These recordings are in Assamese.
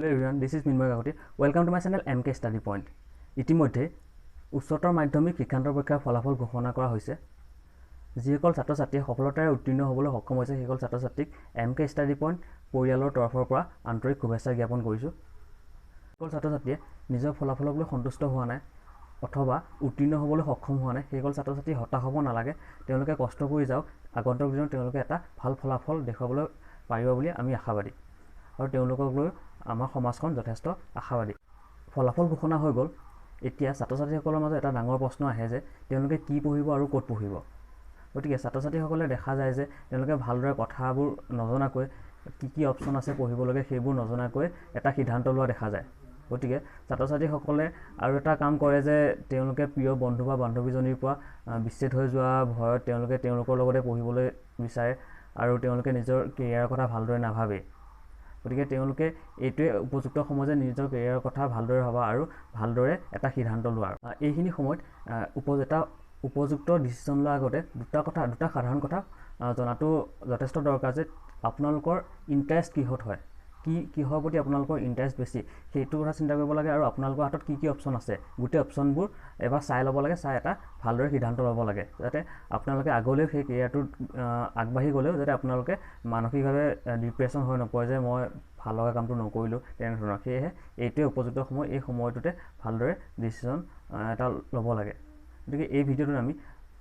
Hello everyone, this is Minmoy Kakati. Welcome to my channel M K study point. ইতিমধ্যে উচ্চতৰ মাধ্যমিক শিক্ষান্ত পৰীক্ষাৰ ফলাফল ঘোষণা কৰা হৈছে। যিসকল ছাত্ৰ ছাত্ৰীয়ে সফলতাৰে উত্তীৰ্ণ হ'বলৈ সক্ষম হৈছে, সেইসকল ছাত্ৰ ছাত্ৰীক এম কে ষ্টাডি পইণ্ট পৰিয়ালৰ তৰফৰ পৰা আন্তৰিক শুভেচ্ছা জ্ঞাপন কৰিছোঁ। যিসকল ছাত্ৰ ছাত্ৰীয়ে নিজৰ ফলাফলক লৈ সন্তুষ্ট হোৱা নাই অথবা উত্তীৰ্ণ হ'বলৈ সক্ষম হোৱা নাই, সেইসকল ছাত্ৰ ছাত্ৰী হতাশ হ'ব নালাগে। তেওঁলোকে কষ্ট কৰি যাওক, আগন্তুক দিনত তেওঁলোকে এটা ভাল ফলাফল দেখুৱাবলৈ পাৰিব বুলি আমি আশাবাদী আৰু তেওঁলোকক লৈ আমাৰ সমাজখন যথেষ্ট আশাবাদী। ফলাফল ঘোষণা হৈ গ'ল। এতিয়া ছাত্ৰ ছাত্ৰীসকলৰ মাজত এটা ডাঙৰ প্ৰশ্ন আহে যে তেওঁলোকে কি পঢ়িব আৰু ক'ত পঢ়িব। গতিকে ছাত্ৰ ছাত্ৰীসকলে দেখা যায় যে তেওঁলোকে ভালদৰে কথাবোৰ নজনাকৈ, কি কি অপশ্যন আছে পঢ়িবলগীয়া সেইবোৰ নজনাকৈ এটা সিদ্ধান্ত লোৱা দেখা যায়। গতিকে ছাত্ৰ ছাত্ৰীসকলে আৰু এটা কাম কৰে যে তেওঁলোকে প্ৰিয় বন্ধু বা বান্ধৱীজনীৰ পৰা বিচ্ছেদ হৈ যোৱা ভয়ত তেওঁলোকে তেওঁলোকৰ লগতে পঢ়িবলৈ বিচাৰে আৰু তেওঁলোকে নিজৰ কেৰিয়াৰৰ কথা ভালদৰে নাভাবে। গতিকে তেওঁলোকে এইটোৱে উপযুক্ত সময় যে নিজৰ কেৰিয়াৰৰ কথা ভালদৰে ভবা আৰু ভালদৰে এটা সিদ্ধান্ত লোৱাৰ। এইখিনি সময়ত এটা উপযুক্ত ডিচিশ্যন লোৱাৰ আগতে দুটা সাধাৰণ কথা জনাটো যথেষ্ট দৰকাৰ যে আপোনালোকৰ ইণ্টাৰেষ্ট কিহত হয়, কিহৰ প্ৰতি আপোনালোকৰ ইণ্টাৰেষ্ট বেছি, সেইটো কথা চিন্তা কৰিব লাগে। আৰু আপোনালোকৰ হাতত কি কি অপশ্যন আছে, গোটেই অপশ্যনবোৰ এবাৰ চাই ল'ব লাগে, চাই এটা ভালদৰে সিদ্ধান্ত ল'ব লাগে, যাতে আপোনালোকে আগলৈও সেই কেৰিয়াৰটোত আগবাঢ়ি গ'লেও যাতে আপোনালোকে মানসিকভাৱে ডিপ্ৰেশ্যন হৈ নপৰে যে মই ভাল লগা কামটো নকৰিলোঁ তেনেধৰণৰ। সেয়েহে এইটোৱে উপযুক্ত সময়, এই সময়টোতে ভালদৰে ডিচিশ্যন এটা ল'ব লাগে। গতিকে এই ভিডিঅ'টোত আমি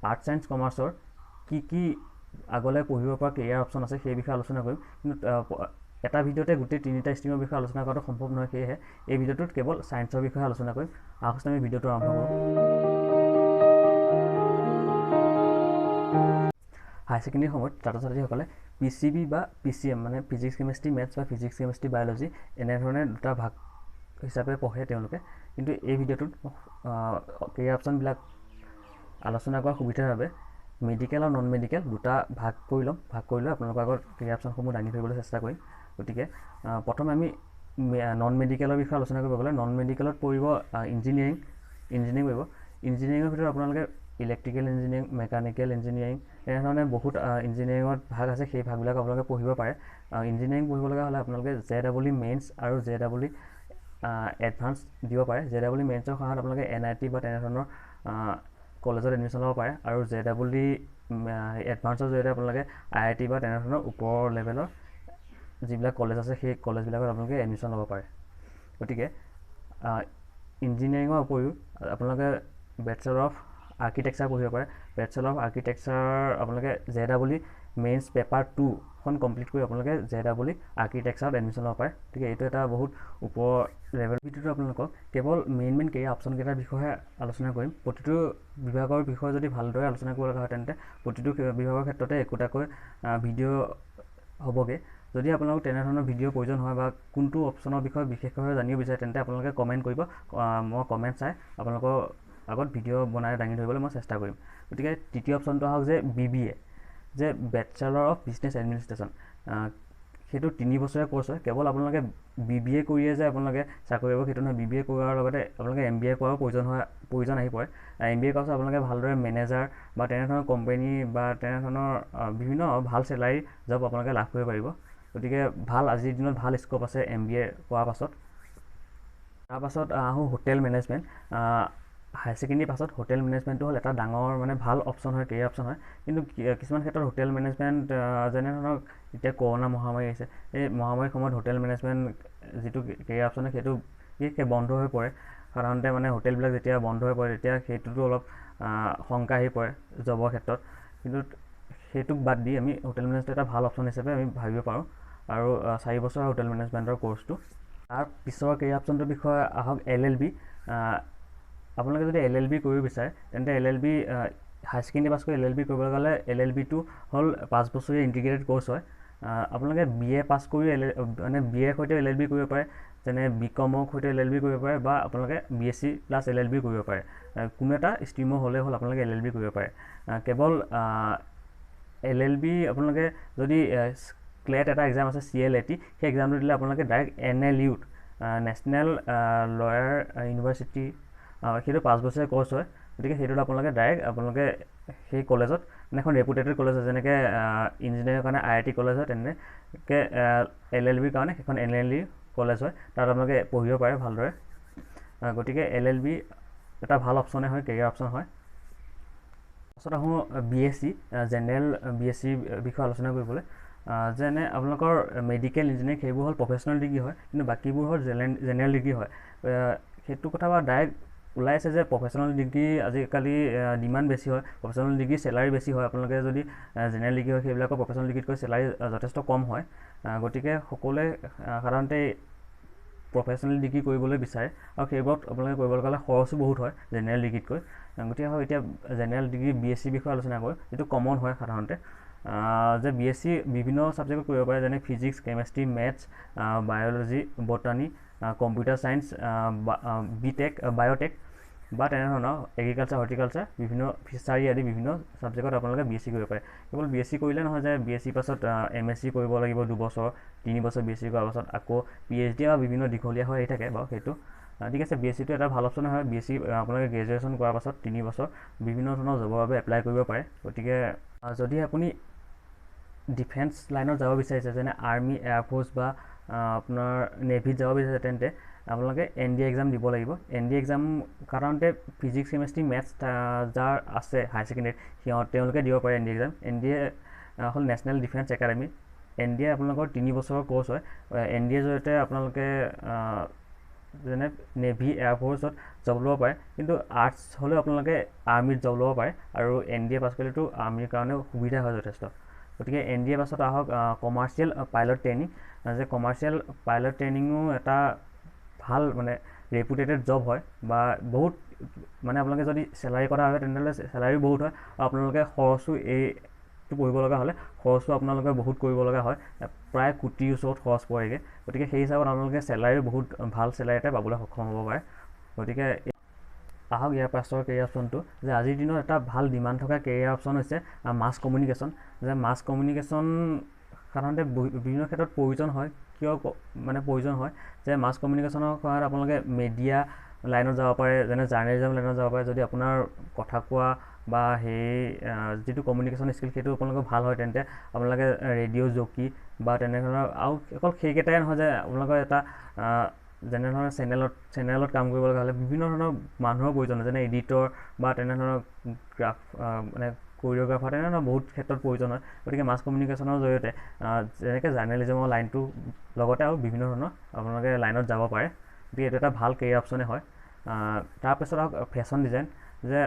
আৰ্টছ ছায়েন্স কমাৰ্চৰ কি কি আগলৈ পঢ়িব পৰা কেৰিয়াৰ অপশ্যন আছে সেই বিষয়ে আলোচনা কৰিম। কিন্তু এটা ভিডিঅ'তে গোটেই তিনিটা ষ্ট্ৰীমৰ বিষয়ে আলোচনা কৰাটো সম্ভৱ নহয়, সেয়েহে এই ভিডিঅ'টোত কেৱল ছায়েন্সৰ বিষয়ে আলোচনা কৰিম। আহকচোন আমি ভিডিঅ'টো আৰম্ভ কৰোঁ। হায়াৰ ছেকেণ্ডেৰী সময়ত ছাত্ৰ ছাত্ৰীসকলে পি চি বি বা পি চি এম, মানে ফিজিক্স কেমেষ্ট্ৰি মেথছ বা ফিজিক্স কেমেষ্ট্ৰি বায়'লজি, এনেধৰণে দুটা ভাগ হিচাপে পঢ়ে তেওঁলোকে। কিন্তু এই ভিডিঅ'টোত কেৰিয়াৰ অপশ্যনবিলাক আলোচনা কৰাৰ সুবিধাৰ বাবে মেডিকেল আৰু নন মেডিকেল দুটা ভাগ কৰি ল'ম। ভাগ কৰি লৈ আপোনালোকৰ আগত কেৰিয়াৰ অপশ্যনসমূহ দাঙি ধৰিবলৈ চেষ্টা কৰিম। গতিকে প্ৰথমে আমি নন মেডিকেলৰ বিষয়ে আলোচনা কৰিব গ'লে নন মেডিকেলত পৰিব ইঞ্জিনিয়াৰিং পৰিব। ইঞ্জিনিয়াৰিঙৰ ভিতৰত আপোনালোকে ইলেক্ট্ৰিকেল ইঞ্জিনিয়াৰিং, মেকানিকেল ইঞ্জিনিয়াৰিং, তেনেধৰণে বহুত ইঞ্জিনিয়াৰিঙত ভাগ আছে, সেই ভাগবিলাক আপোনালোকে পঢ়িব পাৰে। ইঞ্জিনিয়াৰিং পঢ়িব লগা হ'লে আপোনালোকে জে ডাবল ই মেইনছ আৰু জে ডাবল ই এডভান্স দিব পাৰে। জে ডাবল ই মেইনছৰ সহায়ত আপোনালোকে এন I T বা তেনেধৰণৰ কলেজত এডমিশ্যন ল'ব পাৰে আৰু জে ডাবল ই এডভান্সৰ জৰিয়তে আপোনালোকে আই I T বা তেনেধৰণৰ ওপৰৰ লেভেলৰ যিবিলাক কলেজ আছে সেই কলেজবিলাকত আপোনালোকে এডমিশ্যন ল'ব পাৰে। গতিকে ইঞ্জিনিয়াৰিঙৰ উপৰিও আপোনালোকে বেচেলৰ অফ আৰ্কিটেকচাৰ পঢ়িব পাৰে। বেচেলৰ অফ আৰ্কিটেকচাৰ আপোনালোকে J double E mains paper 2খন complete কৰি আপোনালোকে জে ডাবল ই আৰ্কিটেকচাৰত এডমিশ্যন ল'ব পাৰে। গতিকে এইটো এটা বহুত ওপৰ লেভেল। ভিডিঅ'টো আপোনালোকক কেৱল মেইন মেইন কেৰিয়াৰ অপশ্যনকেইটাৰ বিষয়ে আলোচনা কৰিম। প্ৰতিটো বিভাগৰ বিষয়ে যদি ভালদৰে আলোচনা কৰিব লগা হয় তেন্তে প্ৰতিটো বিভাগৰ ক্ষেত্ৰতে একোটাকৈ ভিডিঅ' হ'বগৈ। যদি আপোনালোক তেনেধৰণৰ ভিডিঅ'ৰ প্ৰয়োজন হয় বা কোনটো অপশ্যনৰ বিষয়ে বিশেষভাৱে জানিব বিচাৰে তেন্তে আপোনালোকে কমেণ্ট কৰিব। মই কমেণ্ট চাই আপোনালোকৰ আগত ভিডিঅ' বনাই দাঙি ধৰিবলৈ মই চেষ্টা কৰিম। গতিকে তৃতীয় অপশ্যনটো আহক যে বি বি এ, যে বেচেলৰ অফ বিজনেছ এডমিনিষ্ট্ৰেশ্যন। সেইটো 3 বছৰীয়া কৰ্চ হয়। কেৱল আপোনালোকে বি বি এ কৰিয়ে যে আপোনালোকে চাকৰি পাব সেইটো নহয়, বি বি এ কৰাৰ লগতে আপোনালোকে এম বি এ কৰাৰো প্ৰয়োজন আহি পৰে। এম বি এ কৰাৰ পাছত আপোনালোকে ভালদৰে মেনেজাৰ বা তেনেধৰণৰ কোম্পানী বা তেনেধৰণৰ বিভিন্ন ভাল চেলাৰী জব আপোনালোকে লাভ কৰিব পাৰিব। গতিকে আজিৰ দিনত ভাল স্ক'প আছে এম বি এ কৰাৰ পাছত। তাৰপাছত আহোঁ হোটেল মেনেজমেণ্ট। হায়াৰ ছেকেণ্ডেৰীৰ পাছত হোটেল মেনেজমেণ্টটো হ'ল এটা ডাঙৰ মানে ভাল অপশ্যন হয়, কেৰিয়াৰ অপশ্যন হয়। কিন্তু কিছুমান ক্ষেত্ৰত হোটেল মেনেজমেণ্ট, যেনে ধৰক এতিয়া কৰোণা মহামাৰী আহিছে, এই মহামাৰীৰ সময়ত হোটেল মেনেজমেণ্ট যিটো কেৰিয়াৰ অপশ্যন হয় সেইটো বিশেষকৈ বন্ধ হৈ পৰে। সাধাৰণতে মানে হোটেলবিলাক যেতিয়া বন্ধ হৈ পৰে তেতিয়া সেইটোতো অলপ শংকা আহি পৰে জবৰ ক্ষেত্ৰত। কিন্তু সেইটোক বাদ দি আমি হোটেল মেনেজমেণ্ট এটা ভাল অপশ্যন হিচাপে আমি ভাবিব পাৰোঁ। আৰু 4 বছৰৰ হোটেল মেনেজমেণ্টৰ কৰ্চটো। তাৰ পিছৰ কেৰিয়াৰ অপশ্যনটোৰ বিষয়ে আহক এল এল বি। আপোনালোকে যদি এল এল বি কৰিব বিচাৰে তেন্তে L L B higher secondary pass কৰি এল এল বি কৰিব লগা হ'লে এল এল বিটো হ'ল 5 বছৰীয়া ইণ্টিগ্ৰেটেড কৰ্চ হয়। আপোনালোকে বি এ পাছ কৰি এল মানে বি এৰ সৈতে এল এল বি কৰিব পাৰে, যেনে বি কমৰ সৈতে এল এল বি কৰিব পাৰে বা আপোনালোকে B S C plus L L B কৰিব পাৰে। কোনো এটা ষ্ট্ৰীমৰ হ'লেই হ'ল আপোনালোকে এল এল বি কৰিব পাৰে। কেৱল এল এল বি আপোনালোকে যদি ক্লেট এটা এক্সাম আছে চি এল এ টি, সেই এক্সামটো দিলে আপোনালোকে ডাইৰেক্ট এন এল ইউত নেশ্যনেল লয়াৰ ইউনিভাৰ্চিটি, সেইটো 5 বছৰীয়া কৰ্চ হয়। গতিকে সেইটোত আপোনালোকে ডাইৰেক্ট আপোনালোকে সেই কলেজত, মানে এখন ৰেপুটেটেড কলেজ হয়, যেনেকৈ ইঞ্জিনিয়াৰিঙৰ কাৰণে আই I T college হয়, তেনেকৈ এল এল বিৰ কাৰণে সেইখন এন এল ইউ কলেজ হয়, তাত আপোনালোকে পঢ়িব পাৰে ভালদৰে। গতিকে এলএলবি এটা ভাল অপশ্যনে হয়, কেৰিয়াৰ অপশ্যন হয়। পাছত আহোঁ বিএছচি, জেনেৰেল বিএছচিৰ বিষয়ে আলোচনা কৰিবলৈ। যেনে আপোনালোকৰ মেডিকেল, ইঞ্জিনিয়াৰিং সেইবোৰ হ'ল প্ৰফেচনেল ডিগ্ৰী হয়, কিন্তু বাকীবোৰ হ'ল জেনেৰেল ডিগ্ৰী হয়। সেইটো কথা বা ডাইৰেক্ট ওলাইছে যে প্ৰফেচনেল ডিগ্ৰী আজিকালি ডিমাণ্ড বেছি হয়, প্ৰফেচনেল ডিগ্ৰী চেলাৰী বেছি হয়। আপোনালোকে যদি জেনেৰেল ডিগ্ৰী হয়, সেইবিলাকৰ প্ৰফেচনেল ডিগ্ৰীতকৈ চেলাৰী যথেষ্ট কম হয়। গতিকে সকলোৱে সাধাৰণতে প্ৰফেচনেল ডিগ্ৰী কৰিবলৈ বিচাৰে আৰু সেইবোৰত আপোনালোকে কৰিব লগা হ'লে খৰচো বহুত হয় জেনেৰেল ডিগ্ৰীতকৈ। গতিকে হয়, এতিয়া জেনেৰেল ডিগ্ৰী বিএছচিৰ বিষয়ে আলোচনা কৰোঁ, যিটো কমন হয় সাধাৰণতে, যে বিএছচি বিভিন্ন ছাবজেক্টত কৰিব পাৰে, যেনে physics, chemistry, maths, biology, botany, computer science, B Tech, biotech বা তেনেধৰণৰ এগ্ৰিকালচাৰ, হৰ্টিকালচাৰ, বিভিন্ন ফিচাৰী আদি বিভিন্ন ছাবজেক্টত আপোনালোকে বিএছচি কৰিব পাৰে। কেৱল বিএছচি কৰিলে নহয় যে বিএছচি পাছত এমএছচি কৰিব লাগিব 2 বছৰ, 3 বছৰ বিএছচি কৰাৰ পাছত আকৌ পিএইচডি বা বিভিন্ন দীঘলীয়া হৈ আহি থাকে বাৰু সেইটো ঠিক আছে। বিএছচিটো এটা ভাল অপশ্যন হয়। বিএছচি আপোনালোকে গ্ৰেজুৱেশ্যন কৰাৰ পাছত 3 বছৰ বিভিন্ন ধৰণৰ জবৰ বাবে এপ্লাই কৰিব পাৰে। গতিকে যদি আপুনি ডিফেন্স লাইনত যাব বিচাৰিছে, যেনে আৰ্মি, এয়াৰফ'ৰ্চ বা আপোনাৰ নেভিত যাব বিচাৰিছে, তেন্তে আপোনালোকে এনডিএ এক্সাম দিব লাগিব। এনডিএ এক্সাম সাধাৰণতে ফিজিক্স, কেমেষ্ট্ৰি, মেথছ যাৰ আছে হায়াৰ ছেকেণ্ডেৰীত, তেওঁলোকে দিব পাৰে এনডিএ এক্সাম। এনডিএ হ'ল নেশ্যনেল ডিফেন্স একাডেমি। এনডিএ আপোনালোকৰ 3 বছৰৰ ক'ৰ্চ হয়। এনডিএৰ জৰিয়তে আপোনালোকে যেনে নেভি, এয়াৰফ'ৰ্চত জব ল'ব পাৰে। কিন্তু আৰ্টছ হ'লেও আপোনালোকে আৰ্মিত জব ল'ব পাৰে আৰু এনডিএ পাছ কৰিলেতো আৰ্মিৰ কাৰণেও সুবিধা হয় যথেষ্ট। গতিকে এনডিএ পাছত আহক কমাৰ্চিয়েল পাইলট ট্ৰেইনিং, যে কমাৰ্চিয়েল পাইলট ট্ৰেইনিঙো এটা ভাল মানে ৰেপুটেটেড জব হয় বা বহুত মানে আপোনালোকে যদি চেলাৰী কথা ভাবে, তেনেহ'লে চেলাৰীও বহুত হয় আৰু আপোনালোকে খৰচো, এইটো পঢ়িব লগা হ'লে খৰচো আপোনালোকে বহুত কৰিব লগা হয়, প্ৰায় কোটিৰ ওচৰত খৰচ পৰেগৈ। গতিকে সেই হিচাপত আপোনালোকে চেলাৰীও বহুত ভাল চেলাৰী এটা পাবলৈ সক্ষম হ'ব পাৰে। গতিকে আহক ইয়াৰ পাছৰ কেৰিয়াৰ অপশ্যনটো, যে আজিৰ দিনত এটা ভাল ডিমাণ্ড থকা কেৰিয়াৰ অপশ্যন হৈছে মাছ কমিউনিকেশ্যন। যে মাছ কমিউনিকেশ্যন সাধাৰণতে বিভিন্ন ক্ষেত্ৰত প্ৰয়োজন হয়। কিয় মানে প্ৰয়োজন হয় যে মাছ কমিউনিকেশ্যনৰ সহায়ত আপোনালোকে মেডিয়া লাইনত যাব পাৰে, যেনে জাৰ্নেলিজম লাইনত যাব পাৰে। যদি আপোনাৰ কথা কোৱা বা সেই যিটো কমিউনিকেশ্যন স্কিল, সেইটো আপোনালোকৰ ভাল হয়, তেন্তে আপোনালোকে ৰেডিঅ' জকি বা তেনেধৰণৰ, আৰু অকল সেইকেইটাই নহয় যে আপোনালোকৰ এটা যেনেধৰণৰ চেনেলত কাম কৰিব লগা হ'লে বিভিন্ন ধৰণৰ মানুহৰ প্ৰয়োজন হয়, যেনে এডিটৰ বা তেনেধৰণৰ গ্ৰাফ মানে কৰিঅ'গ্ৰাফাৰ, তেনেধৰণৰ বহুত ক্ষেত্ৰত প্ৰয়োজন হয়। গতিকে মাছ কমিউনিকেশ্যনৰ জৰিয়তে যেনেকৈ জাৰ্নেলিজমৰ লাইনটো লগতে আৰু বিভিন্ন ধৰণৰ আপোনালোকে লাইনত যাব পাৰে। গতিকে এইটো এটা ভাল কেৰিয়াৰ অপশ্যনে হয়। তাৰপিছত আহক ফেশ্বন ডিজাইন, যে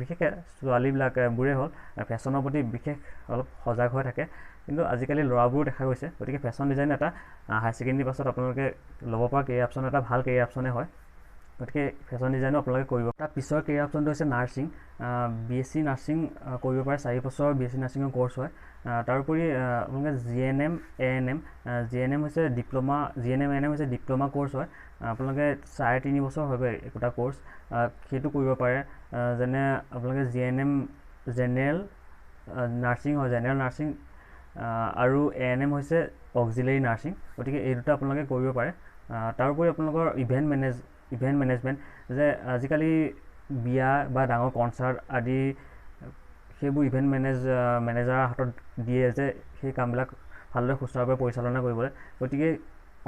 বিশেষকৈ ছোৱালীবিলাকে বোৰে হ'ল ফেশ্বনৰ প্ৰতি বিশেষ অলপ সজাগ হৈ থাকে, কিন্তু আজিকালি ল'ৰাবোৰো দেখা গৈছে। গতিকে ফেশ্বন ডিজাইন এটা হায়াৰ ছেকেণ্ডেৰী পাছত আপোনালোকে ল'ব পৰা কেৰিয়াৰ অপশ্যন, এটা ভাল কেৰিয়াৰ অপশ্যনে হয়। গতিকে ফেশ্বন ডিজাইনো আপোনালোকে কৰিব। তাৰ পিছৰ কেৰিয়াৰ অপশ্যনটো হৈছে নাৰ্ছিং। বিএছচি নাৰ্ছিং কৰিব পাৰে, 4 বছৰৰ বিএছচি নাৰ্ছিঙৰ ক'ৰ্চ হয়। তাৰোপৰি আপোনালোকে জিএনএম, এএনএম, জিএনএম হৈছে ডিপ্ল'মা, জিএনএম, এএনএম হৈছে ডিপ্ল'মা ক'ৰ্চ হয়। আপোনালোকে 3.5 বছৰ হয়গৈ একোটা ক'ৰ্চ, সেইটো কৰিব পাৰে। যেনে আপোনালোকে জিএনএম জেনেৰেল নাৰ্ছিং হয়, জেনেৰেল নাৰ্ছিং, আৰু এএনএম হৈছে অক্সিলেৰী নাৰ্ছিং। গতিকে এই দুটা আপোনালোকে কৰিব পাৰে। তাৰোপৰি আপোনালোকৰ ইভেণ্ট মেনেজমেণ্ট, যে আজিকালি বিয়া বা ডাঙৰ কনচাৰ্ট আদি সেইবোৰ ইভেণ্ট মেনেজাৰৰ হাতত দিয়ে যে সেই কামবিলাক ভালদৰে সুচাৰুৰূপে পৰিচালনা কৰিবলৈ। গতিকে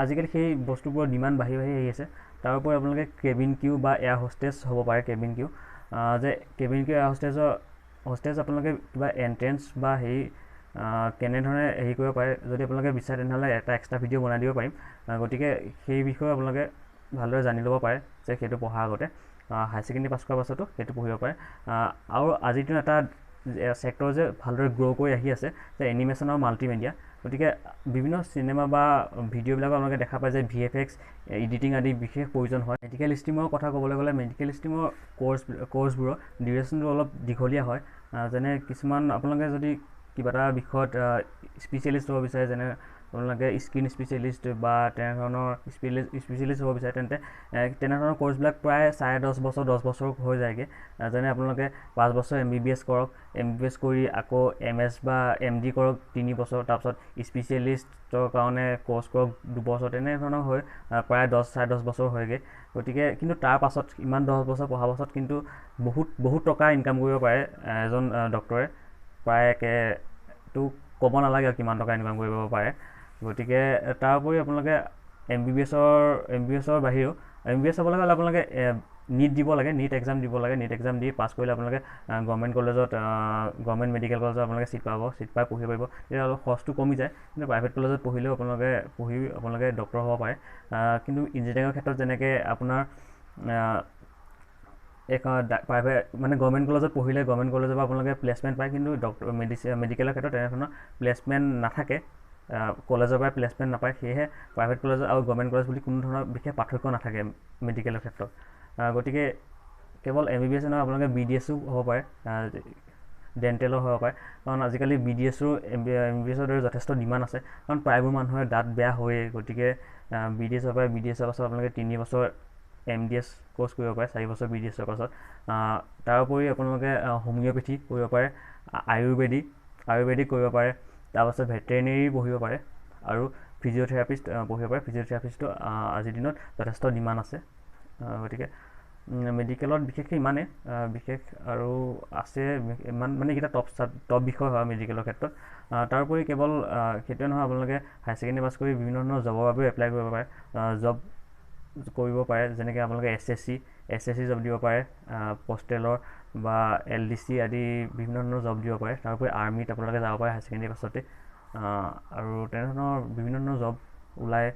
আজিকালি সেই বস্তুবোৰৰ ডিমাণ্ড বাঢ়ি বাঢ়ি আহি আছে। তাৰোপৰি আপোনালোকে কেবিন ক্ৰিউ বা এয়াৰ হোষ্টেছ হ'ব পাৰে। কেবিন ক্ৰিউ, যে কেবিন ক্ৰিউ, এয়াৰ হোষ্টেছ আপোনালোকে কিবা এণ্ট্ৰেঞ্চ বা হেৰি কেনেধৰণে হেৰি কৰিব পাৰে, যদি আপোনালোকে বিচাৰে তেনেহ'লে এটা এক্সট্ৰা ভিডিঅ' বনাই দিব পাৰিম। গতিকে সেই বিষয়ে আপোনালোকে ভালদৰে জানি ল'ব পাৰে যে সেইটো পঢ়াৰ আগতে হায়াৰ ছেকেণ্ডেৰী পাছ কৰাৰ পাছতো সেইটো পঢ়িব পাৰে। আৰু আজিৰ দিনত এটা ছেক্টৰ যে ভালদৰে গ্ৰ' কৰি আহি আছে, যে এনিমেশ্যন আৰু মাল্টিমিডিয়া। গতিকে বিভিন্ন চিনেমা বা ভিডিঅ'বিলাকত আপোনালোকে দেখা পায় যে ভিএফএক্স, এডিটিং আদি বিশেষ প্ৰয়োজন হয়। মেডিকেল ষ্ট্ৰীমৰ কথা ক'বলৈ গ'লে মেডিকেল ষ্ট্ৰীমৰ ক'ৰ্চবোৰৰ ডিউৰেশ্যনটো অলপ দীঘলীয়া হয়। যেনে কিছুমান আপোনালোকে যদি কিবা এটা বিষয়ত স্পেচিয়েলিষ্ট হ'ব বিচাৰে, যেনে আপোনালোকে স্কিন স্পেচিয়েলিষ্ট বা তেনেধৰণৰ স্পেচিয়েলিষ্ট হ'ব বিচাৰে, তেন্তে তেনেধৰণৰ ক'ৰ্চবিলাক প্ৰায় 10.5 বছৰ, 10 বছৰ হৈ যায়গৈ। যেনে আপোনালোকে 5 বছৰ এমবিবিএছ কৰক, এমবিবিএছ কৰি আকৌ এমএছ বা এমডি কৰক 3 বছৰ, তাৰপিছত স্পেচিয়েলিষ্টৰ কাৰণে ক'ৰ্চ কৰক 2 বছৰ, তেনেধৰণৰ হৈ প্ৰায় 10, 10.5 বছৰ হয়গৈ। গতিকে কিন্তু তাৰ পাছত ইমান 10 বছৰ পঢ়াৰ পাছত কিন্তু বহুত বহুত টকা ইনকাম কৰিব পাৰে এজন ডক্টৰে। প্ৰায় একেটো ক'ব নালাগে আৰু কিমান টকা ইনকাম কৰিব পাৰে। গতিকে তাৰ উপৰি আপোনালোকে এম বি এছৰ বাহিৰেও এম বি বি এছ হ'বলৈ হ'লে আপোনালোকে নীট দিব লাগে, নীট এক্সাম দিব লাগে। নীট এক্সাম দি পাছ কৰিলে আপোনালোকে গভৰ্ণমেণ্ট কলেজত, গভৰ্ণমেণ্ট মেডিকেল কলেজত আপোনালোকে ছিট পাব, ছিট পাই পঢ়িব পাৰিব। তেতিয়া অলপ খৰচটো কমি যায়। কিন্তু প্ৰাইভেট কলেজত পঢ়িলেও আপোনালোকে পঢ়ি আপোনালোকে ডক্টৰ হ'ব পাৰে। কিন্তু ইঞ্জিনিয়াৰিঙৰ ক্ষেত্ৰত যেনেকৈ আপোনাৰ প্ৰাইভেট মানে গভৰ্ণমেণ্ট কলেজত পঢ়িলে গভৰ্ণমেণ্ট কলেজৰ পৰা আপোনালোকে প্লেচমেণ্ট পায়, কিন্তু ডক্টৰ মেডিকেলৰ ক্ষেত্ৰত তেনেধৰণৰ প্লেচমেণ্ট নাথাকে, কলেজৰ পৰাই প্লেচমেণ্ট নাপায়। সেয়েহে প্ৰাইভেট কলেজ আৰু গভৰ্ণমেণ্ট কলেজ বুলি কোনো ধৰণৰ বিশেষ পাৰ্থক্য নাথাকে মেডিকেলৰ ক্ষেত্ৰত। গতিকে কেৱল এম বি বি এছ নহয়, আপোনালোকে বি ডি এছো হ'ব পাৰে, ডেণ্টেলো হ'ব পাৰে। কাৰণ আজিকালি বি ডি এছৰো এম বি বি এছৰ দৰে যথেষ্ট ডিমাণ্ড আছে, কাৰণ প্ৰায়বোৰ মানুহৰে দাঁত বেয়া হয়েই। গতিকে বি ডি এছ হ'ব পাৰে। বি ডি এছৰ পাছত আপোনালোকে 3 বছৰ এম ডি এছ কৰ্চ কৰিব পাৰে, 4 বছৰ বি ডি এছৰ পাছত। তাৰোপৰি আপোনালোকে হোমিঅ'পেথি কৰিব পাৰে, আয়ুৰ্বেদিক কৰিব পাৰে, তাৰপাছত ভেটেৰিনেৰী পঢ়িব পাৰে আৰু ফিজিঅ'থেৰাপিষ্ট পঢ়িব পাৰে। ফিজিঅ'থেৰাপিষ্টটো আজিৰ দিনত যথেষ্ট ডিমাণ্ড আছে। গতিকে মেডিকেলত বিশেষকৈ ইমানেই বিশেষ আৰু আছে ইমান মানে এইকেইটা টপ বিষয় হয় মেডিকেলৰ ক্ষেত্ৰত। তাৰোপৰি কেৱল সেইটোৱে নহয়, আপোনালোকে হায়াৰ ছেকেণ্ডেৰী পাছ কৰি বিভিন্ন ধৰণৰ জবৰ বাবেও এপ্লাই কৰিব পাৰে, জব কৰিব পাৰে। যেনেকৈ আপোনালোকে এছ এছ চি জব দিব পাৰে, পষ্টেলৰ বা এল ডি চি আদি বিভিন্ন ধৰণৰ জব দিব পাৰে। তাৰোপৰি আৰ্মিত আপোনালোকে যাব পাৰে হায়াৰ ছেকেণ্ডেৰী পাছতে। আৰু তেনেধৰণৰ বিভিন্ন ধৰণৰ জব ওলায়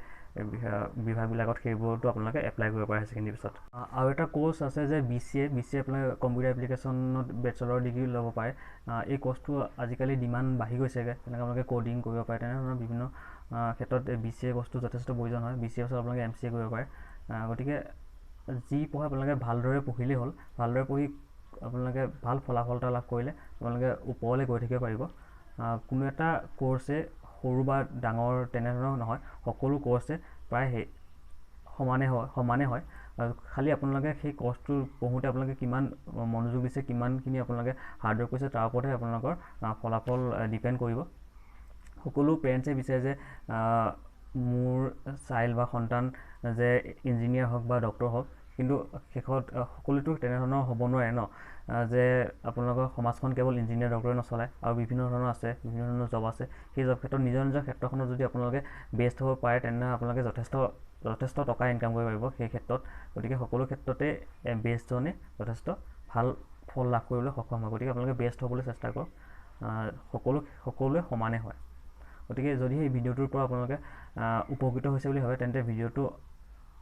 বিভাগবিলাকত, সেইবোৰতো আপোনালোকে এপ্লাই কৰিব পাৰে হায়াৰ ছেকেণ্ডেৰী পিছত। আৰু এটা কৰ্চ আছে যে বি চি এ। বি চি এ আপোনালোকে কম্পিউটাৰ এপ্লিকেশ্যনত বেচেলৰ ডিগ্ৰী ল'ব পাৰে। এই কৰ্চটো আজিকালি ডিমাণ্ড বাঢ়ি গৈছেগৈ। তেনেকৈ আপোনালোকে ক'ডিং কৰিব পাৰে, তেনেধৰণৰ বিভিন্ন ক্ষেত্ৰত বি চি এ কৰ্চটো যথেষ্ট প্ৰয়োজন হয়। বি চি এ পাছত আপোনালোকে এম চি এ কৰিব পাৰে। গতিকে যি পঢ়ে আপোনালোকে ভালদৰে পঢ়িলেই হ'ল। ভালদৰে পঢ়ি আপোনালোকে ভাল ফলাফল এটা লাভ কৰিলে আপোনালোকে ওপৰলৈ গৈ থাকিব পাৰিব। কোনো এটা কৰ্চে সৰু বা ডাঙৰ তেনেধৰণৰ নহয়, সকলো কৰ্চে প্ৰায় সেই সমানে হয়। খালি আপোনালোকে সেই কৰ্চটো পঢ়োঁতে আপোনালোকে কিমান মনোযোগ দিছে, কিমানখিনি আপোনালোকে হাৰ্ডৱৰ্ক কৰিছে, তাৰ ওপৰতহে আপোনালোকৰ ফলাফল ডিপেণ্ড কৰিব। সকলো পেৰেণ্টছে বিচাৰে যে মোৰ চাইল্ড বা সন্তান যে ইঞ্জিনিয়াৰ হওক বা ডক্টৰ হওক। কিন্তু শেষত সকলোতো তেনেধৰণৰ হ'ব নোৱাৰে ন, যে আপোনালোকৰ সমাজখন কেৱল ইঞ্জিনিয়াৰ, ডক্টৰে নচলায়। আৰু বিভিন্ন ধৰণৰ আছে, বিভিন্ন ধৰণৰ জব আছে। সেই জব ক্ষেত্ৰত নিজৰ নিজৰ ক্ষেত্ৰখনত যদি আপোনালোকে বেষ্ট হ'ব পাৰে, তেনেহ'লে আপোনালোকে যথেষ্ট যথেষ্ট টকা ইনকাম কৰিব পাৰিব সেই ক্ষেত্ৰত। গতিকে সকলো ক্ষেত্ৰতে বেষ্টজনে যথেষ্ট ভাল ফল লাভ কৰিবলৈ সক্ষম হয়। গতিকে আপোনালোকে বেষ্ট হ'বলৈ চেষ্টা কৰক। সকলোৱে সমানে হয়। গতিকে যদি সেই ভিডিঅ'টোৰ পৰা আপোনালোকে উপকৃত হৈছে বুলি ভাবে, তেন্তে ভিডিঅ'টো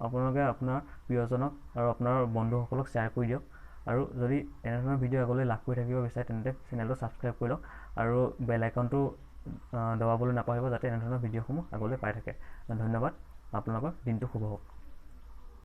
আপোনালোকে আপোনাৰ প্ৰিয়জনক আৰু আপোনাৰ বন্ধুসকলক শ্বেয়াৰ কৰি দিয়ক। আৰু যদি এনেধৰণৰ ভিডিঅ' আগলৈ লাভ কৰি থাকিব বিচাৰে, তেন্তে চেনেলটো ছাবস্ক্ৰাইব কৰি লওক আৰু বেল আইকনটো দবাবলৈ নাপাহৰিব, যাতে এনেধৰণৰ ভিডিঅ'সমূহ আগলৈ পাই থাকে। ধন্যবাদ, আপোনালোকৰ দিনটো শুভ হওক।